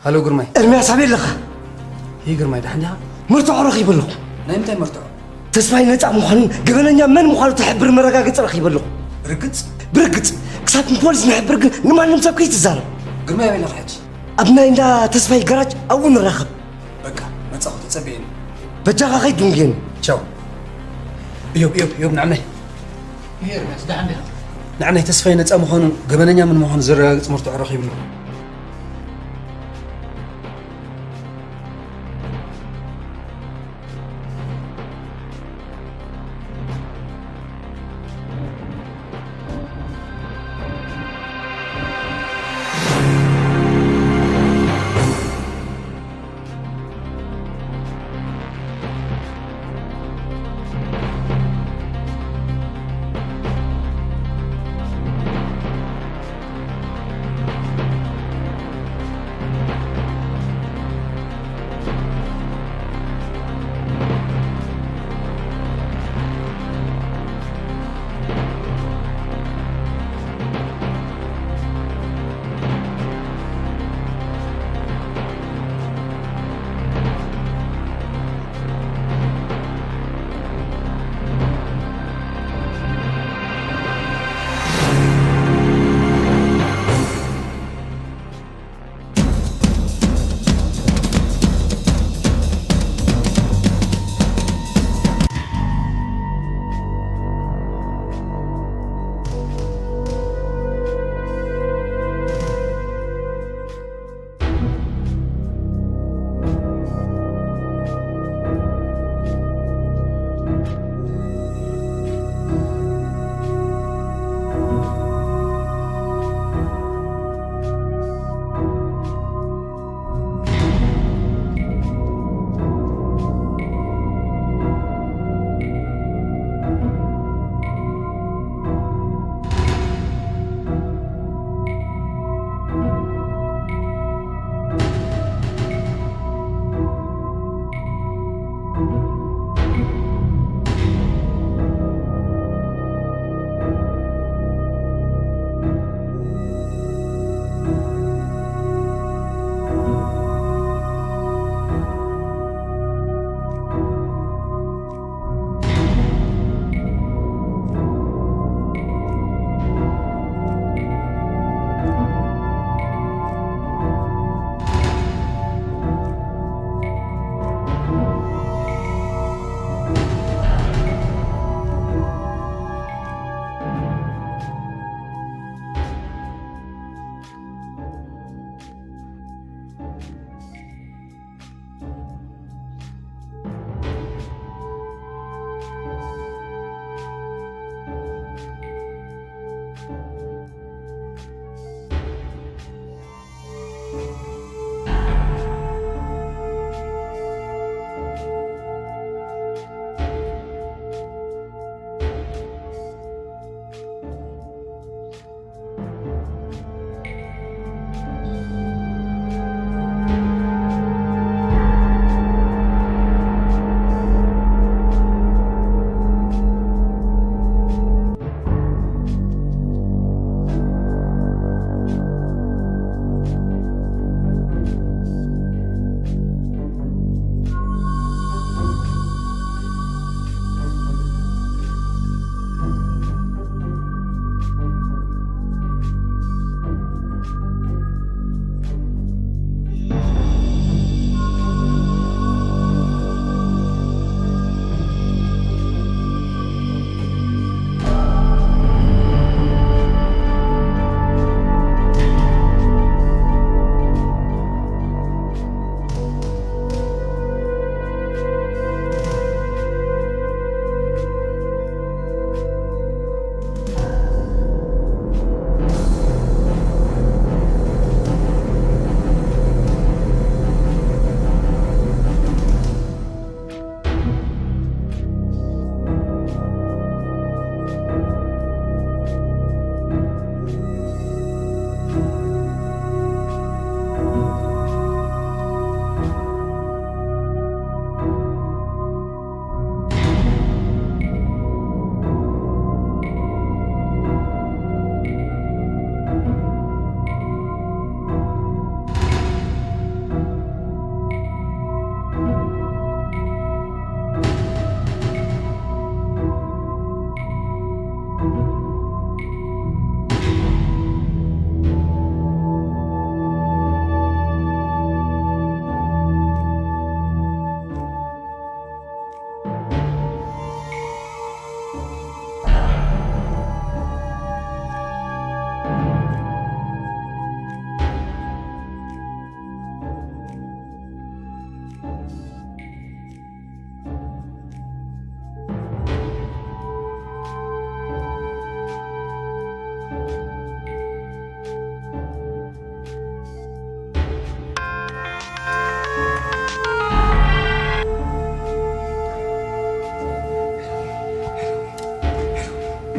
ሃሎ ግርማይ። ኤርምያስ ኣበይ ኣለኻ? ይህ ግርማይ ደሓን ዲኻ? መርትዖ ረኺበ ኣለኹ። ናይ ምንታይ መርትዖ? ተስፋይ ነጻ ምዃኑን ገበነኛ መን ምዃኑ ትሕብር መረጋገጺ ረኺበ ኣለኹ። ብርግጽ? ብርግጽ። ክሳብ ንፖሊስ ንሕብር ግን ንማንም ሰብ ከይትዛረብ። ግርማይ ኣበይ ኣለኻ ሕጂ? ኣብ ናይ እንዳ ተስፋይ ገራጅ ኣብኡ ንራኸብ። በቃ መጻኹ ተጸበየኒ። በጃኻ ከይድ ድንጉየኒ። ቻው። እዮብ እዮብ እዮብ ንዓናይ። ይሄ ኤርምያስ ደሓን ዲኻ? ንዓናይ ተስፋይ ነጻ ምዃኑ ገበነኛ ምን ምዃኑ ዘረጋግጽ መርትዖ ረኺብሉ።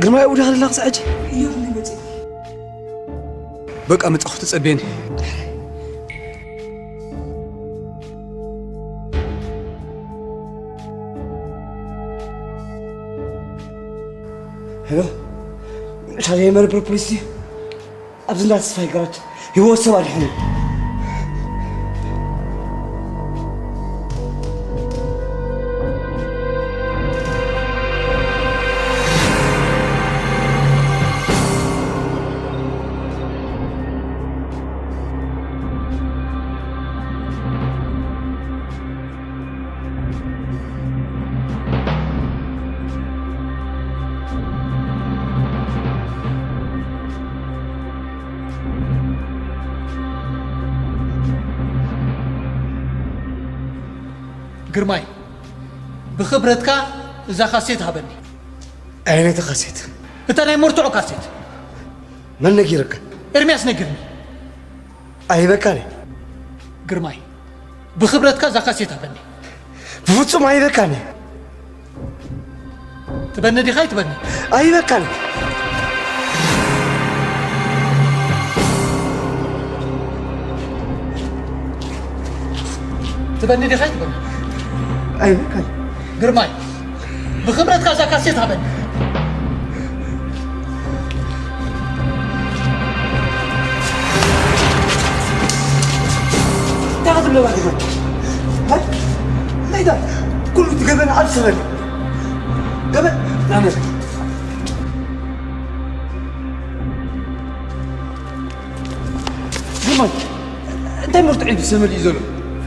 ግርማይ፣ ኣብኡ ዲኻ ዘለኻ ክሳዕ ሕጂ? እዮ፣ ክንደይ መጺኡ? በቃ፣ መጻኹ፣ ተጸበየኒ። ሄሎ፣ ሻለቃ የማነ ፖሊስ ድዩ? ኣብዚ እንዳ ተስፋይ ገራጅ ህይወት ሰብ ኣድሕኑ። ግርማይ፣ ብኽብረትካ እዛ ካሴት ሃበኒ። ኣየነይቲ ካሴት? እታ ናይ መርትዖ ካሴት። መን ነጊርካ? ኤርምያስ ነጊርኒ። ኣይበቃን እዩ። ግርማይ፣ ብኽብረትካ እዛ ካሴት ሃበኒ። ብፍጹም ኣይበቃን እዩ። ትበኒ ዲኻ ኣይትበኒ? ኣይበቃን። ትበኒ ዲኻ ኣይትበኒ? ኣይበቃን። ግርማይ፣ ብኽብረትካ እዛ ካሴት ሃበኒ። እንታይ ክትብለና ግርማይ? ሃ? እንታይ ዳ? ኩሉ እቲ ገበን ኣብ ሰበን። ገበን? ኣነ። ግርማይ፣ እንታይ መርትዖ እዩ ብሰመል እዩ ዘሎ?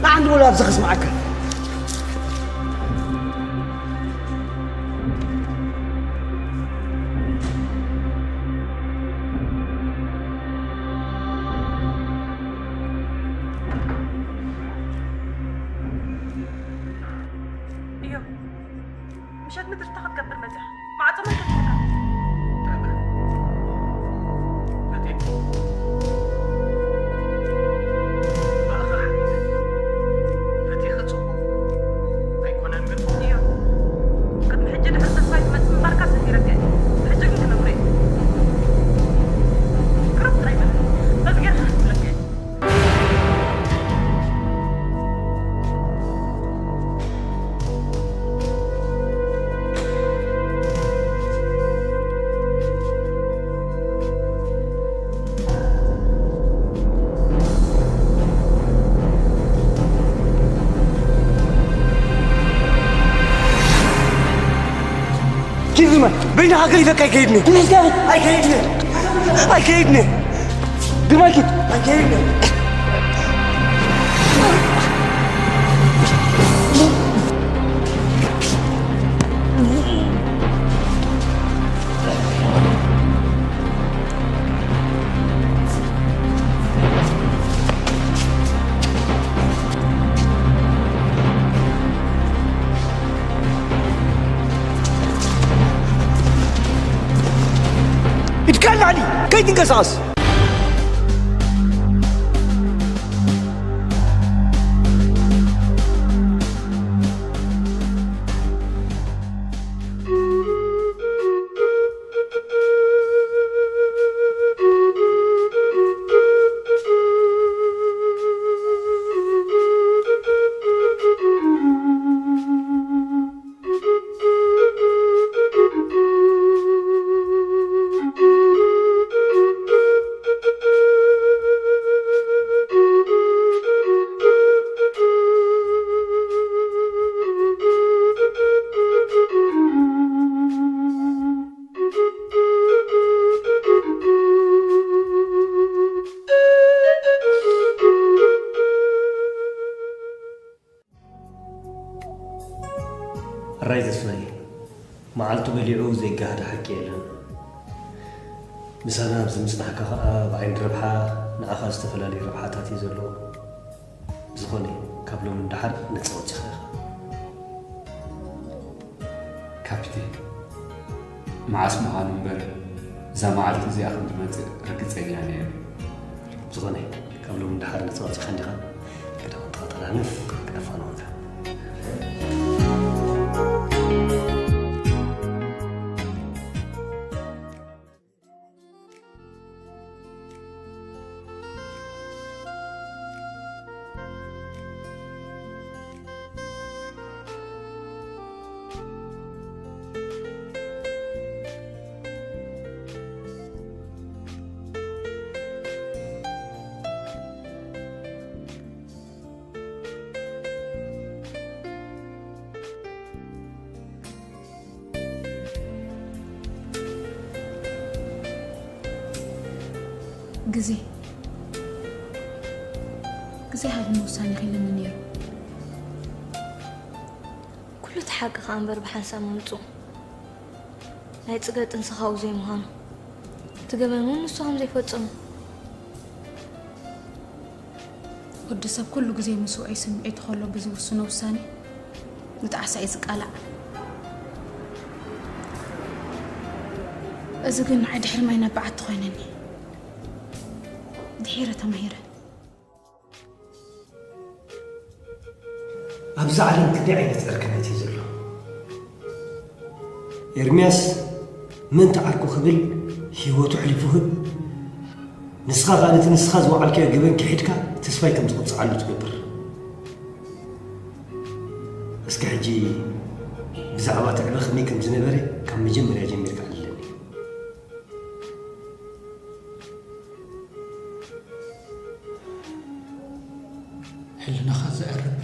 ንዓንዲ ወላ ኣብዚ ከስምዓካ። እዮ፣ ምሸት ምድሪ እንታይ ክትገብር መጺኻ? ማዕጾ መን ከፊትካ? ፈቲኻ ጽቡቕ ኣይኮነን ግን። እዮ፣ ቅድሚ ሕጂ ድሕሪ ተስፋይ ትመጽእ ምንባርካ ሰፊረካ እየ። ሕጂ ግን ክነግሮ እየ። ቅርብ ጥራይ በል። በዚ ጌርካ ክብለካ እየ። ኪድ ግርማይ፣ በይንኻ ገዲፈካ ኣይከይድን እየ። ኣይከይድን እየ። ኣይከይድን እየ። ግርማይ ኪድ። ኣይከይድን እየ። ኢድካ ንላዕሊ፣ ከይትንቀሳቐስ። ሕራይ ተስፋይ፣ መዓልቱ በሊዑ ዘይጋህድ ሓቂ የለን። ምሳና ኣብዚ ምጽናሕካ ኸኣ ብዓይኒ ረብሓ ንዓኻ ዝተፈላለዩ ረብሓታት እዩ ዘለዎ። ብዝኾነ፣ ካብ ሎሚ ንደሓር ነጻ ወጺኻ ኢኻ። ካፒቴን፣ መዓስ ምዃኑ እምበር፣ እዛ መዓልቲ እዚኣ ከም ትመጽእ ርግጸኛ ነይረ። ብዝኾነ፣ ካብ ሎሚ ንደሓር ነጻ ወጺኻ እንዲኻ፣ ክዳውንትኻ ጠራንፍ፣ ክነፋንወካ። ግዜ ግዜ ሃብኒ ውሳኔ ክህልኒ ነይሩ። ኩሉ እቲ ሓቂ ከኣ እምበር ብሓንሳብ ምምጽኡ ናይ ጽገ ጥንሲ ካብኡ ዘይምዃኑ፣ እቲ ገበን እውን ንሱ ከም ዘይፈጸሞ። ወዲ ሰብ ኩሉ ግዜ ምስ ውዑይ ስምዒቱ ከሎ ብዝውስኖ ውሳኔ ንጣዕሳ እዩ ዝቃላዕ። እዚ ግን ንዓይ ድሕሪ ማይ ናብ በዓቲ ኮይነኒ። ድሒረ ተማሂረ። ኣብዛ ዓለም ክንደይ ዓይነት ዕርክነት እዩ ዘሎ። ኤርምያስ ምእንቲ ዓርኩ ክብል ህይወቱ ኣሕሊፉ ህብ። ንስኻ ከኣ ነቲ ንስኻ ዝወዓልካዮ ገበን ክሒድካ ተስፋይ ከም ዝቕጽዓሉ ትገብር። እስኪ ሕጂ ብዛዕባ ትዕበ ከመይ ከም ዝነበረ ካብ መጀመርያ ጀሚርካ ኣለኒ። ሕልናኻ ዘዕርብ፣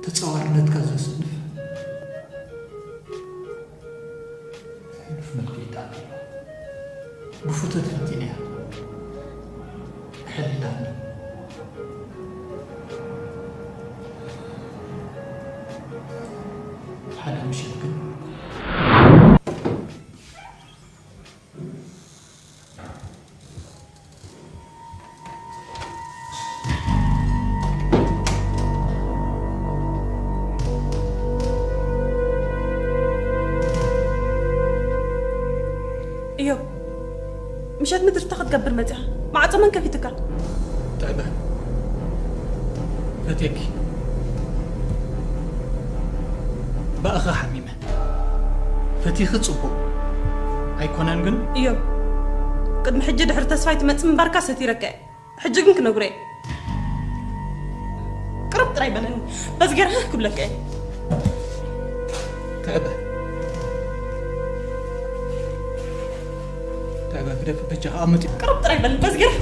ተጻዋርነትካ ዘስንፍ፣ ሕሉፍ መልክዒ ጣዕሚ ብፎቶ ተፈቲነያ። ሕልላኒ። ሓደ ምሸት ግን እዮብ፣ ምሸት ምድሪ እንታይ ክትገብር መጺኻ? ማዕጾ መን ከፊቱካ? ትዕበ፣ ፈትየኪ። ብኣኻ ሓሚመ። ፈቲኺ ጽቡቕ ኣይኮነን ግን? እዮብ፣ ቅድሚ ሕጂ ድሕሪ ተስፋይ ትመጽእ ምንባርካ ሰቲረካ እየ። ሕጂ ግን ክነግሮ እየ። ቅርብ ጥራይ በለኒ። በዚ ገይረ ክብለካ እየ። ትዕበ። ትዕበ፣ ግደፊ በጃኻ፣ ኣቐምጢ። ቅርብ ጥራይ በለኒ። በዚ ገይረ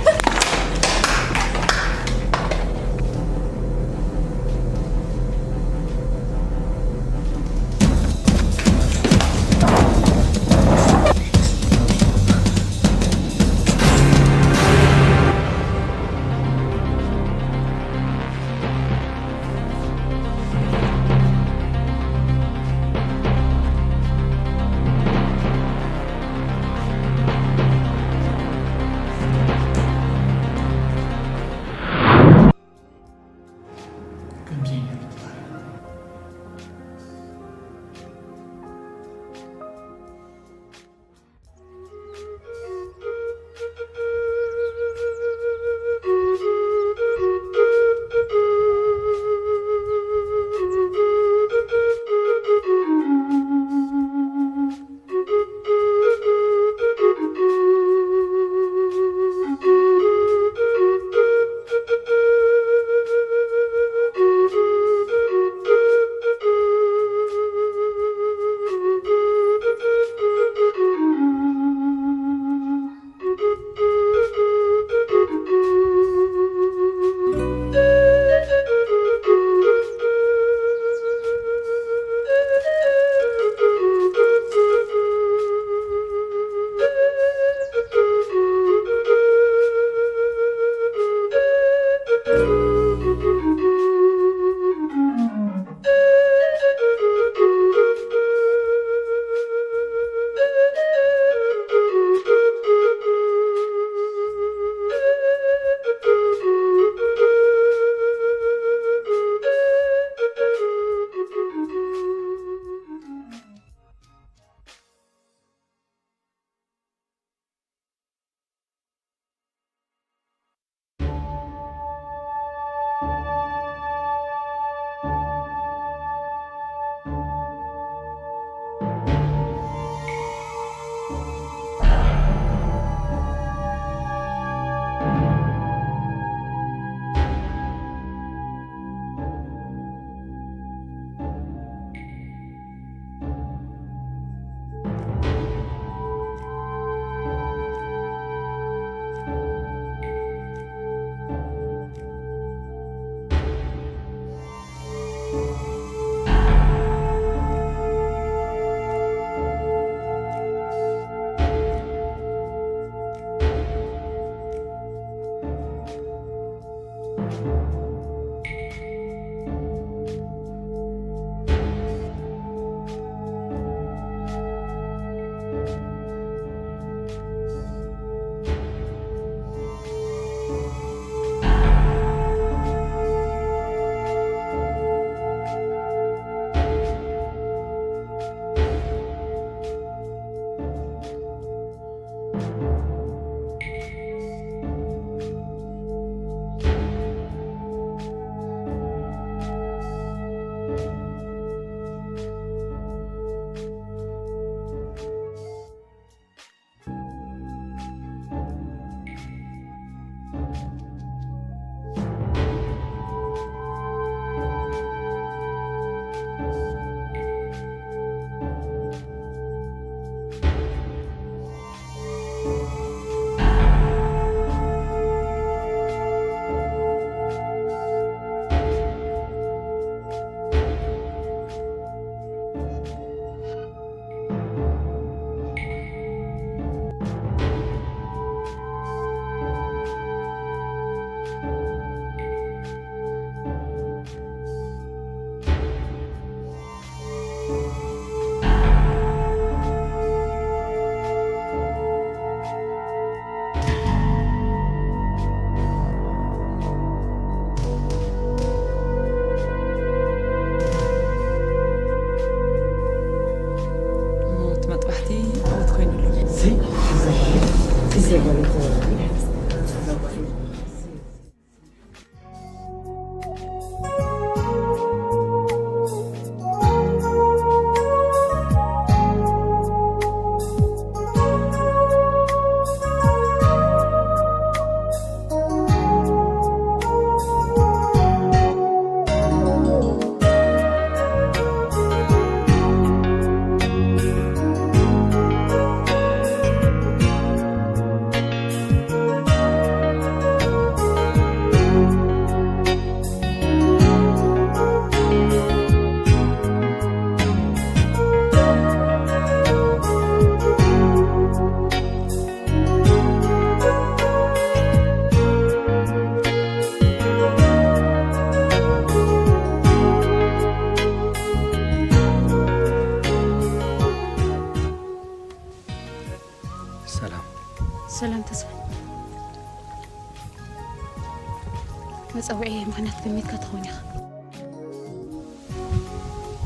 መጸውዒ ምኽንያት ገሚትካ ትኸውን ኢኻ።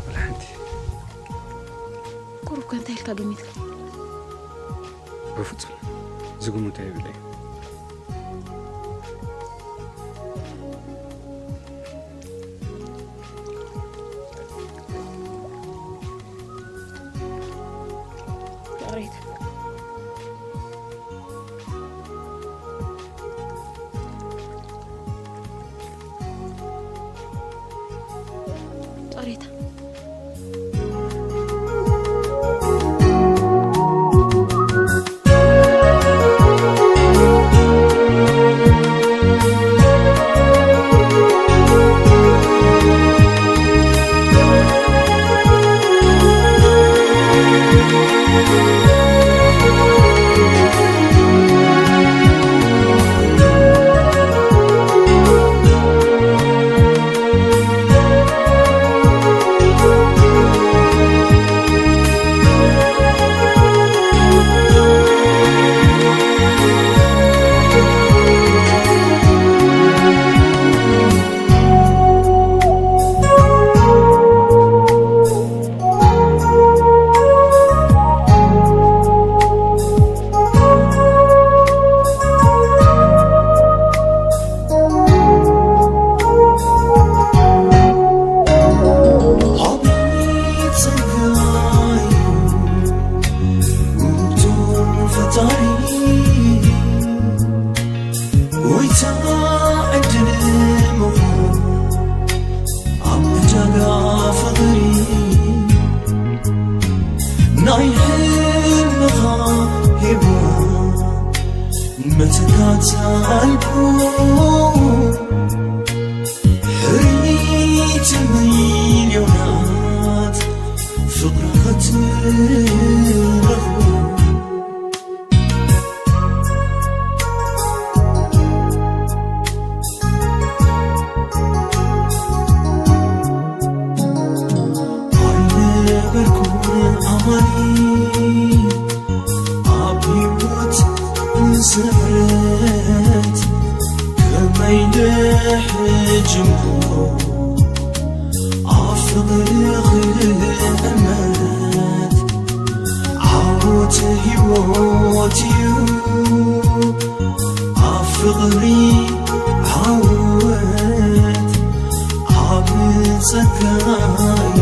ወላ ሓንቲ። ቁሩብ ከ እንታይ ኢልካ ገሚትካ? ብፍጹም ዝግምቶ የብለይ። ይቕሬታ። ይቕሬታ። ጎይታ ዕድል ምዃን ኣብ ዕዳጋ ፍቕሪ ናይ ሕልምኻ ሄዋ መተካእታ ኣልቦ ሕርይቲ ሚልዮናት ፍቕሪ ክትረኽቦ ኣይነበርኩን ኣማኒ ኣብ ህይወት ንስሕረት ከመይ ንሕጅምኮ ኣብ ፍቕሪ ክእመት ዓወት ህይወት እዩ ኣብ ፍቕሪ ዓወት ዓቢ ጸጋ እዩ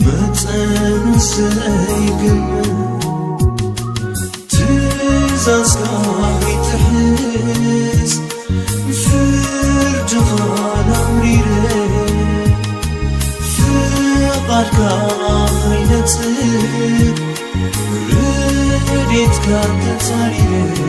መጠኑ ዘይግምት ትእዛዝካ ይጥሕስ ፍርድኻ ኣምሪረ ፍቓድካ ኸይነጽግ ረድኤትካ ተጻሪረ